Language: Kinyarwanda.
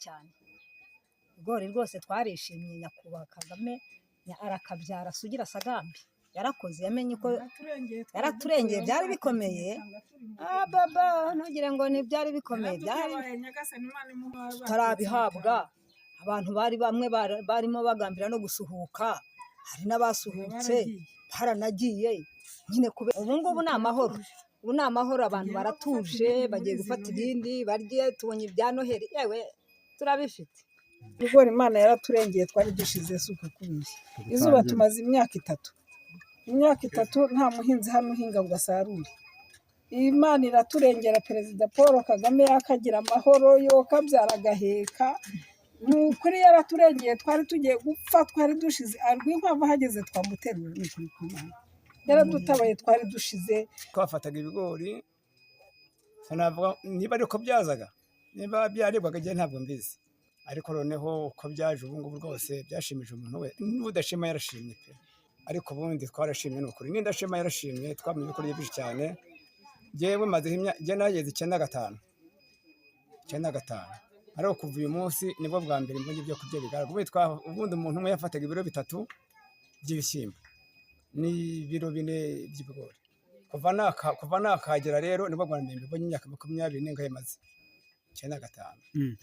Cyane ibigori rwose twarishimye. Nyakubahwa Kagame arakabyara sugira sagambi, yarakoze, yamenye uko yaraturengeye. Byari bikomeye. Ah baba, ntugire ngo ntibyari bikomeye, byari tutarabihabwa. Abantu bari bamwe barimo bagambira no gusuhuka, hari n'abasuhutse baranagiye nyine. Kubera ubu ngubu ni amahoro, ubu ni amahoro, abantu baratuje, bagiye gufata ibindi barye. Tubonye ibya Noheli, yewe turabifite. Ibigori Imana yaraturengeye, twari dushize, si ukukubeshya. Izuba tumaze imyaka 3, imyaka 3 nta muhinzi hano uhinga ngo asarure. Imana iraturengera, Perezida Paul Kagame yakagira amahoro, yokabyara agaheka. Ni ukuri yaraturengeye, twari tugiye gupfa, twari dushize. Rwinkwavu ahageze twamuterura, ni ukuri kw'Imana yaradutabaye, twari dushize. Twafataga ibigori, sinavuga niba ariko byazaga, niba byaribwaga igihe, ntabwo mbizi. Ariko noneho uko byaje ubu ngubu rwose byashimije umuntu we, n'udashima yarashimye pe. Ariko ubundi twarashimye, ni ukuri, n'indashima yarashimye. Twamenye ko byinshi cyane. Njyewe mazeho imyaka, njye nageze 95, 95, ariko kuva uyu munsi nibwo bwa mbere mbonye ibyo kurya bigaragara. Ubundi umuntu umwe yafataga ibiro 3 by'ibishyimbo n'ibiro 4 by'ibigori. Kuva nakagera rero nibwo bwa mbere mbibonye, imyaka 20 n'ingahe maze, 95.